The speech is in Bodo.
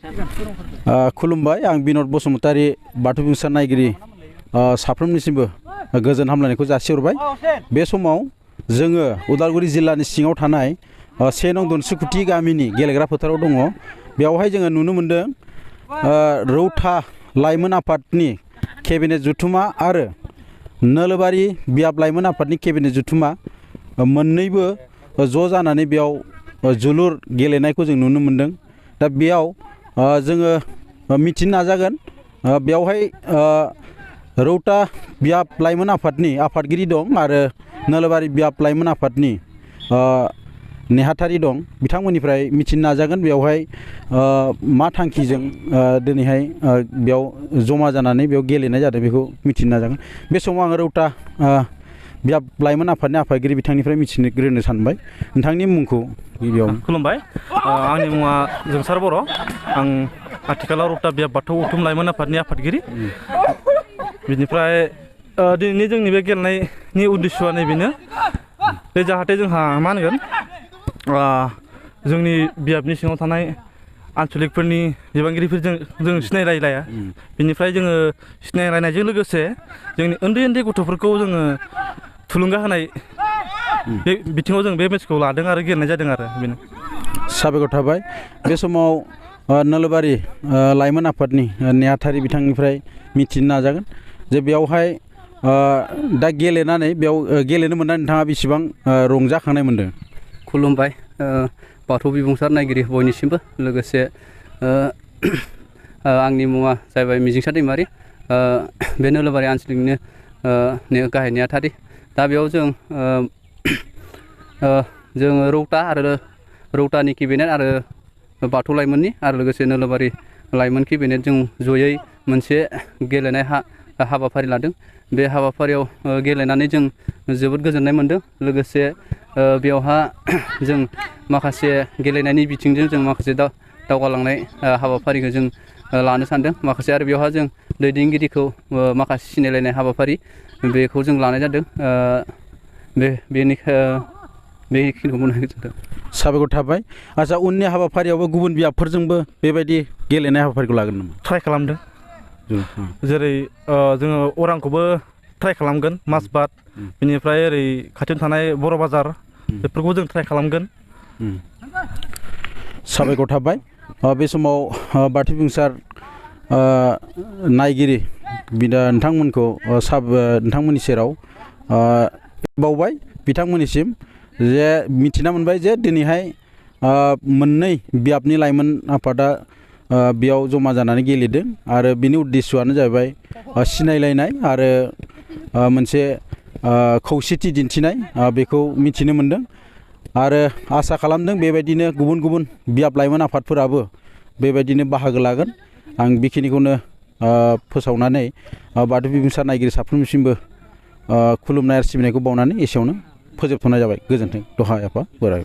खुलुमबाय आं बिनोद बसुमतारी बाथौ बिबुंसार नायगिरि साफ्रोमनिसिमबो गोजोन हामलायनायखौ जासिहरबाय। बे समाव जोङो उदालगुरि जिल्लानि सिङाव थानाय 1 नं दनसुकुथि गामिनि गेलेग्रा फोथाराव दङ। बेवहाय जोङो नुनो मोनदों रौता लाइमोन आफादनि केबिनेट जथुमा आरो नोलोबारि बियाब लाइमोन आफादनि केबिनेट जथुमा मोननैबो ज' जानानै बेयाव जोलुर गेलेनायखौ जों नुनो मोनदों। दा बेयाव जोङो मिथिनो नाजागोन बेवहाय रौता बियाब लाइमोन आफादनि आफादगिरि दं आरो नोलोबारि बियाब लाइमोन आफादनि नेहाथारि दं। बिथांमोननिफ्राय मिथिनो नाजागोन बेवहाय मा थांखिजों दिनैहाय बेयाव जमा जानानै बेयाव गेलेनाय जादों बेखौ मिथिनो नाजागोन। बे समाव आङो रौता बियाब लाइमोन आफादनि आफादगिरि बिथांनिफ्राय मिथिग्रोनो सानबाय। नोंथांनि मुंखौ गिबियाव। खुलुमबाय, आंनि मुङा जोंसार बर'। आं आथिखालाव रौता बियाब बाथौ गौथुम लाइमोन आफादनि आफादगिरि। बिनिफ्राय दिनैनि जोंनि बे गेलेनायनि उद्देश्यआ नैबेनो बे जाहाथे जोंहा मा होनगोन जोंनि बियाबनि सिङाव थानाय आनसलिकफोरनि बिबानगिरिफोरजों जों सिनायलायलाया। बिनिफ्राय जोङो सिनायलायनायजों लोगोसे जोंनि उन्दै उन्दै गथ'फोरखौ जोङो थुलुंगा होनाय बे बिथिङाव जों बे मेचखौ लादों आरो गेलेनाय जादों आरो बेनो। साबायखर थाबाय। बे समाव नोलोबारि लाइमोन आफादनि नेहाथारि बिथांनिफ्राय मिथिनो नाजागोन जे बेयावहाय दा गेलेनानै बेयाव गेलेनो मोननानै नोंथाङा बेसेबां रंजाखांनाय मोनदों? खुलुमबाय, बाथौ बिबुंसार नायगिरि बयनिसिमबो लोगोसे आंनि मुङा जाहैबाय मिजिंसार दैमारि, बे नोलोबारि आनसलिकनिनो गाहाय नेहाथारि। दा बेयाव जोङो रौता आरो रौतानि केबिनेट आरो बाथौ लाइमोननि आरो लोगोसे नोलोबारि लाइमोन केबिनेट जों जयै मोनसे गेलेनाय हाबाफारि लादों। बे हाबाफारियाव गेलेनानै जों जोबोद गोजोननाय मोनदों। लोगोसे बेवहा जों माखासे गेलेनायनि बिथिंजों जों माखासे दावगालांनाय हाबाफारिखौ जों लानो सानदों। माखासे आरो बेवहा जों दैदेनगिरिखौ माखासे सिनायलायनाय हाबाफारि बेखौ जों लानाय जादों। बेखिनिखौ बुंनो नागिरदों। साबायखर थाबाय। आच्चा, उननि हाबाफारियावबो गुबुन बियाबफोरजोंबो बेबायदि गेलेनाय हाबाफारिखौ लागोन नामा? ट्राइ खालामदों। जेरै जोङो अरांखौबो ट्राइ खालामगोन, माजबाद, बेनिफ्राय ओरै खाथियाव थानाय बर' बाजार, बेफोरखौ जों ट्राइ खालामगोन। साबायखर थाबाय। बे समाव बाथौ बिबुंसार नायगिरि नोंथांमोनखौ नोंथांमोननि सेराव बावबाय बिथांमोननिसिम जे मिथिना मोनबाय जे दिनैहाय मोननै बियाबनि लाइमोन आफादा बेयाव जमा जानानै गेलेदों आरो बिनि उद्देश्यआनो जाहैबाय सिनायलायनाय आरो मोनसे खौसेथि दिन्थिनाय बेखौ मिथिनो मोनदों आरो आसा खालामदों बेबायदिनो गुबुन गुबुन बियाब लाइमोन आफादफोराबो बेबायदिनो बाहागो लागोन। आं बेखिनिखौनो फोसावनानै बाथौ बिबुंसार नायगिरि साफ्रोमनिसिमबो खुलुमनाय आरो सिबिनायखौ बावनानै एसेयावनो फोजोबथ'नाय जाबाय। गोजोन्थों। दहाय आफा बोराइ।